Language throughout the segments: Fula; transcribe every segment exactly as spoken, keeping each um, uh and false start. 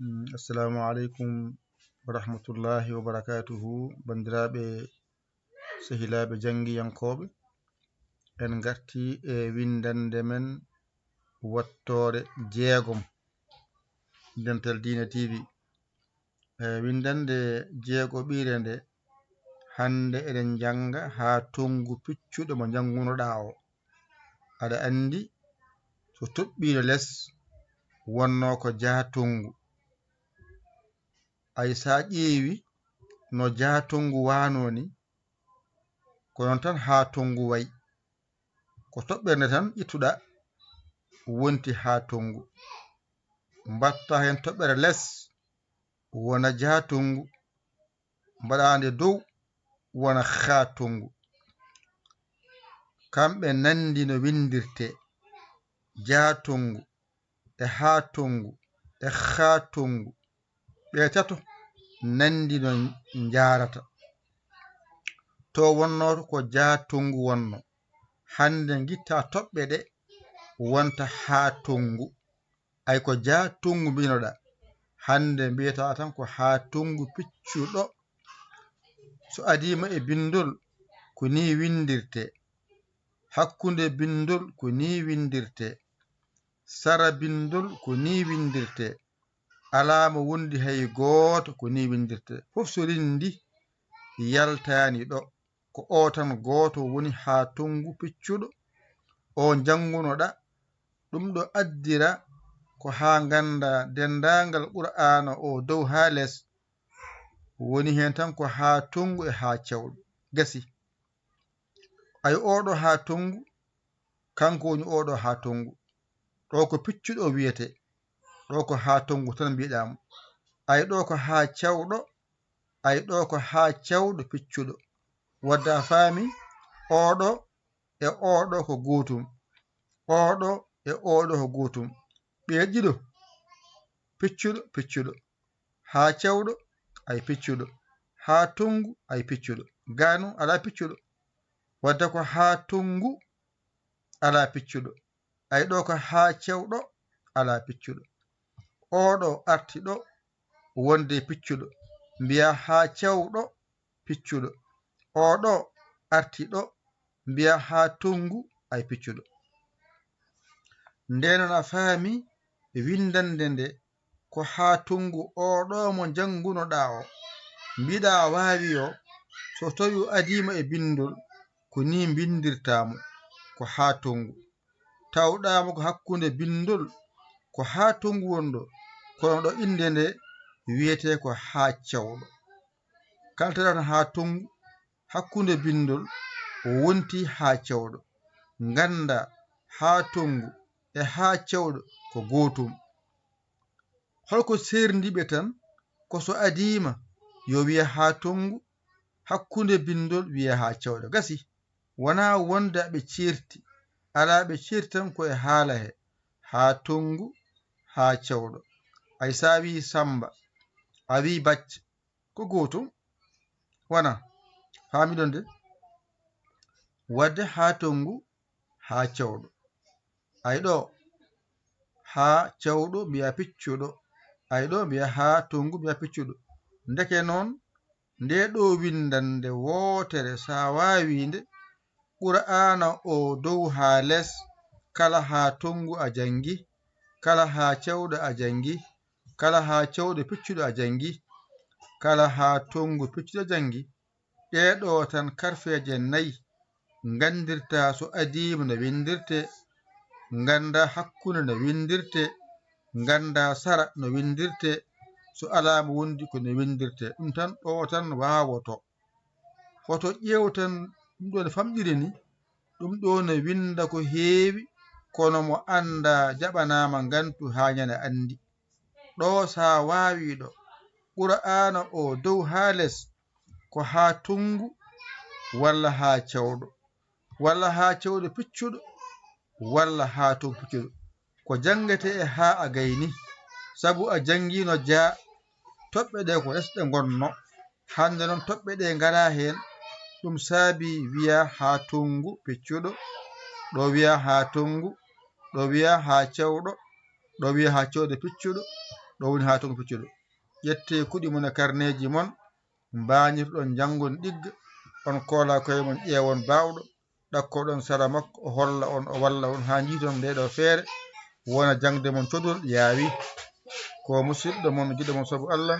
Mm, assalamu aleykum wa rahmatullahi wa barakatuhu. Banndiraaɓe, sehilaaɓe janngiyankooɓe, en ngartii e winndannde men wattoore jeegom, Dental Diina T V. E winndannde jeegoɓiire nde, hannde eɗen njannga haa tonngu piccuɗo mo njanngunoɗaa o. Aɗa anndi, so toɓɓiino les, wonnoo ko jaatonngu. Ay, so a ƴeewi no jaatonngu waanoo ni, ko noon tan haa tonngu wayi. Ko toɓɓere nde tan ƴettuɗaa, wonti haa tonngu. Mbaɗtaa heen toɓɓere les, wona jaatonngu. Mbaɗaa nde dow, wona haa tonngu. Kamɓe nanndi no winndirtee, jaatonngu, e haa tonngu, e haa tonngu. Ɓe tato nanndi no njaarata. To wonnoo ko jaatonngu wonnoo. Hannde ngittaa toɓɓe ɗe wonta haa tonngu. Ay, ko jaatonngu mbinoɗaa. Hannde mbiyataa tan ko haa tonngu piccuɗo. So adiima e binndol, ko nii winndirtee. Hakkunde binndol, ko nii winndirtee. Sara binndol, ko nii winndirtee. Alaa mo wondi hay gooto, ko nii winndirtee. Fof so rinndi, yaltaani ɗo. Ko o tan gooto woni haa tonngu piccuɗo. O njanngunoɗaa, ɗum ɗo addira ko haa nganndaa denndaangal Qur'aana o dow haa les, woni heen tan ko haa tonngu e haa cewɗo. Gasi. Ay, oɗo haa tonngu, kanko woni oɗo haa tonngu. Ɗo ko piccuɗo wiyetee, ɗo ko haa tonngu tan mbiɗaa mo. Ay, ɗo ko haa cewɗo, ay, ɗo ko haa cewɗo piccuɗo. Wadde a faami, oɗo e oɗo ko gootum, oɗo e oɗo ko gootum. Ɓe ɗiɗo, piccuɗo, piccuɗo. Haa cewɗo, ay, piccuɗo. Haa tonngu, ay, piccuɗo. Gaa noon alaa piccuɗo. Wadde ko haa tonngu alaa piccuɗo. Ay, ɗo ko haa cewɗo alaa piccuɗo. Oɗo arti ɗo wonde piccuɗo, mbiyaa haa cewɗo piccuɗo. Oɗo arti ɗo, mbiyaa haa tonngu, ay, piccuɗo. Ndeen noon a faami winndannde nde ko haa tonngu oɗo mo njanngunoɗaa o. Mbiɗa waawi o, so tawii o adiima e binndol, ko nii mbinndirtaa mo, ko haa tonngu. Tawɗaa mo ko hakkunde binndol, ko haa tonngu wonɗo, kono ɗo innde nde wiyetee ko haa cewɗo. Kala tawɗaa haa tonngu, hakkunde binndol, o wonti haa cewɗo. Nganndaa haa tonngu e haa cewɗo ko gootum. Holko seerndi ɓe tan? Ko so adiima, yo wiye haa tonngu, hakkunde binndol wiye haa cewɗo. Gasi. Wonaa wonde aɓe ceerti, alaa, ɓe ceerti tan ko e haala he, haa tonngu, haa cewɗo. Ay, so a wii Sammba, a wii Bacca, ko gootum, wonaa? Faamiɗon de? Wadde haa tonngu, haa cewɗo. Ay, ɗo, haa cewɗo mbiyaa piccuɗo. Ay, ɗo mbiyaa haa tonngu mbiyaa piccuɗo. Ndeke noon, ndee ɗoo winndannde wootere, so a waawii nde, Qur'aana o dow haa les, kala haa tonngu a janngi, kala haa cewɗo a janngi, kala haa cewɗo piccuɗo a janngi, kala haa tonngu piccuɗo a janngi. Ɗee ɗoo tan karfeeje nayi nganndirtaa so adiima no winndirtee, nganndaa hakkunde no winndirtee, nganndaa sara no winndirtee, so alaa mo wondi ko no winndirtee. Ɗum tan, ɗoo tan waawotoo. Hoto ƴeewtan ɗum ɗoo no famɗiri ni, ɗum ɗoo no winnda ko heewi, kono mo anndaa jaɓanaama ngantu haa ñande anndi. Ɗo so a waawii ɗo, Qur'aana o dow haa les, ko haa tonngu walla haa cewɗo, walla haa cewɗo piccuɗo, walla haa tonngu piccuɗo. Ko janngetee e haa a gayni, sabu a janngiino jaa, toɓɓe ɗe ko les ɗe ngonno. Hannde noon toɓɓe ɗe ngaraa heen, ɗum saabii wiyaa haa tonngu piccuɗo, ɗo wiyaa haa tonngu, ɗo wiyaa haa cewɗo, ɗo wiyaa haa cewɗo piccuɗo, ɗo woni haa toon feccuɗo. Ƴettee kuɗi mon e karneeji mon, mbaanirɗon njanngon ɗigga, on koola koye mon ƴeewon baawɗo, ɗakkoɗon sara makko, o holla on, o walla on haa njiiton ndee ɗoo feere, wona jaŋde mon codol yaawi. Ko musidɗo mon, giɗo mon sabu Allah,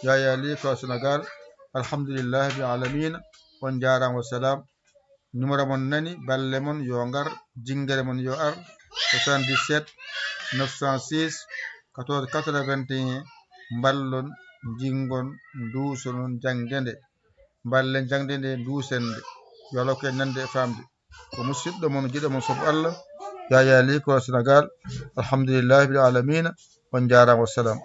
Yaya Ly ko Senegal. Alhamdulillahi bil alamina. On njaaraama, wassalam. Numéro mon nani, balle mon yo ngar, jinngere mon yo ar, soixante-dix-sept neuf cent six quatorze quatre-vingt-un. Mballon, njinngon, nduusonon jaŋde nde. Mballen jaŋde nde, nduusen nde. Yo Allah hokku en nande e faamde. Ko musidɗo mon, giɗo mon sabu Allah, Yaya Ly ko Senegal. Alhamdulillahi bil alamina. On njaaraama, wassalam.